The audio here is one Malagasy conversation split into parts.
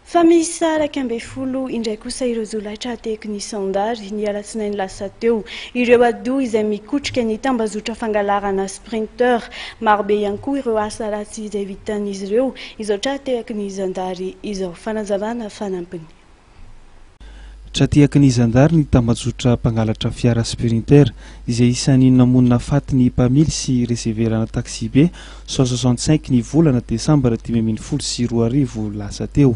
Fa miisa 11 indray kosa ireo jiolahy tra-tehaky ny zandary ny alatsinainy lasa teo. Ireo ado izay mikotrika ny tambazotra fangalarana Sprinter. Marobe ihany koa ireo asa ratsy izay vitan'izy ireo izao tra-tehaky ny zandary izao. Fanazavana fanampiny. Tra-tehaky ny zandary ny tambajotra mpangalatra fiara Sprinter izay isan'ny namono nahafaty ny mpamily sy reseverana taxi-be 165 ny volana desambra 2015 lasa teo.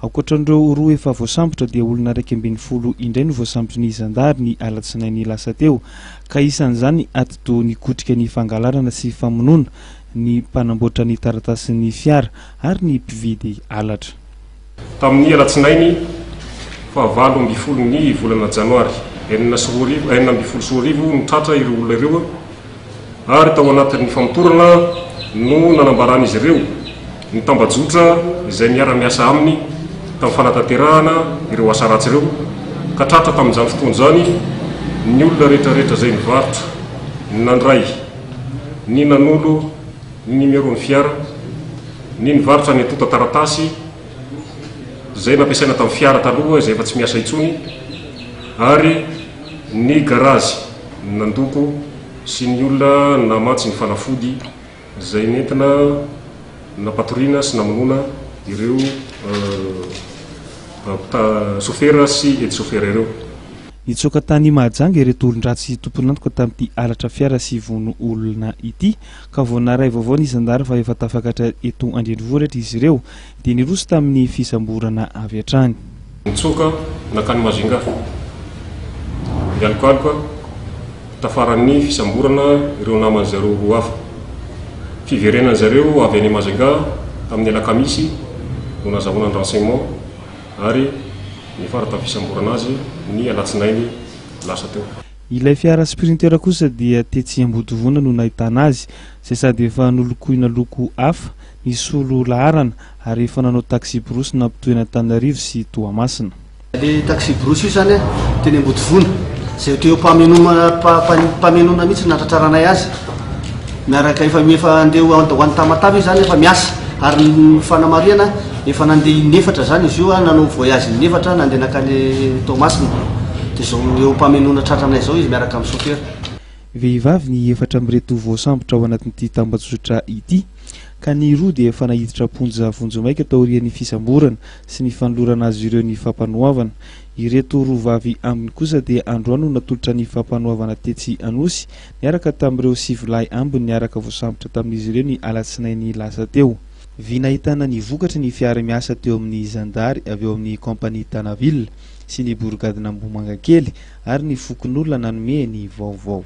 Ankoatran'ireo roa efa voasambotra dia olona 11 indray no voasambotry ny zandary ny alatsinainy lasa teo ka isan'izany atidoha nikotrika ny fangalarana sy famonoana, ny mpanamboatra ny taratasin'ny fiara ary ny mpividy halatra. Tamin'ny alatsinainy faha 18 ny volana janoary 2006, 2016 no tratra ireo olona ireo ary tao anatin'ny famotorana no nanambaran'izy ireo ny tambajotra izay miara-miasa aminy tamin'ny fanatanterahana ireo asa ratsy ireo ka tratra tamin'izany fotoana izany ny olona rehetrarehetra izay nivarotra, ny nandray, ny nanolo ny numéro-n'ny fiara, ny nivarotra ny antontan-taratasy izay nampiasaina tamin'ny fiara taloha izay efa tsy miasa intsony ary ny garazy nandoko sy ny olona namatsy ny fanafody izay nentina nampatoriana sy namonoana ireo sofera sy aide-sofera ireo. Nitsoaka tany Mahajanga ireto olon-dratsy tompon'antoka tamin'ity halatra fiara sy vono olona ity ka vao naharay vaovao ny zandary fa efa tafakatra eto an-drenivohitra izy ireo dia niroso tamin'ny fisamborana avy hatrany. Nitsoaka nankany Majunga nialokaloka tafaran'ny fisamborana ireo naman'ny zareo roa hafa. Fiverenan'ny zareo avy any Majunga tamin'ny alakamisy no nazahoana ny renseignement ary niafara tamin'ny fisamborana azy ny alatsinainy lasa teo. Ilay fiara Sprinter kosa dia tetsy Ambodivona no nahitana azy, izay sady efa nolokoina loko hafa, nisolo laharana ary efa nanao taxi-brousse nampitohy an'Antananarivo sy Toamasina. Ilay taxi-brousse io izany teny Ambodivona, izay teo am-pamenoana mihitsy no nahatratraranay azy, miaraka efa efa andeha ho any Tamatave izy izany efa miasa, ary ny fanamarihana efa nandeha in'efatra izany izy io, nanao voyage in'efatra nandeha nankany Toamasina, dia izao eo am-pamenoana tratranay izao izy miaraka amin'ny chauffeur. Vehivavy ny efatra amin'ireto voasambotra ao anatin'ity tambajotra ity, ka ny roa dia efa naiditra am-ponja vonjimaika taorian'ny fisamborana sy ny fanolorana azy ireo ny fampanoavana. Ireto roa vavy ambiny kosa dia androany no natolotra ny fampanoavana tetsy Anosy niaraka tamin'ireo sivy lahy ambiny niaraka voasambotra tamin'izy ireo ny alatsinainy lasa teo. Vy nahitana ny vokatry ny fiara-miasa teo amin'ny zandary avy ao amin'ny kaompania Tanaville sy ny borigadin'Ambohimangakely ary ny fokonolona nanome ny vaovao.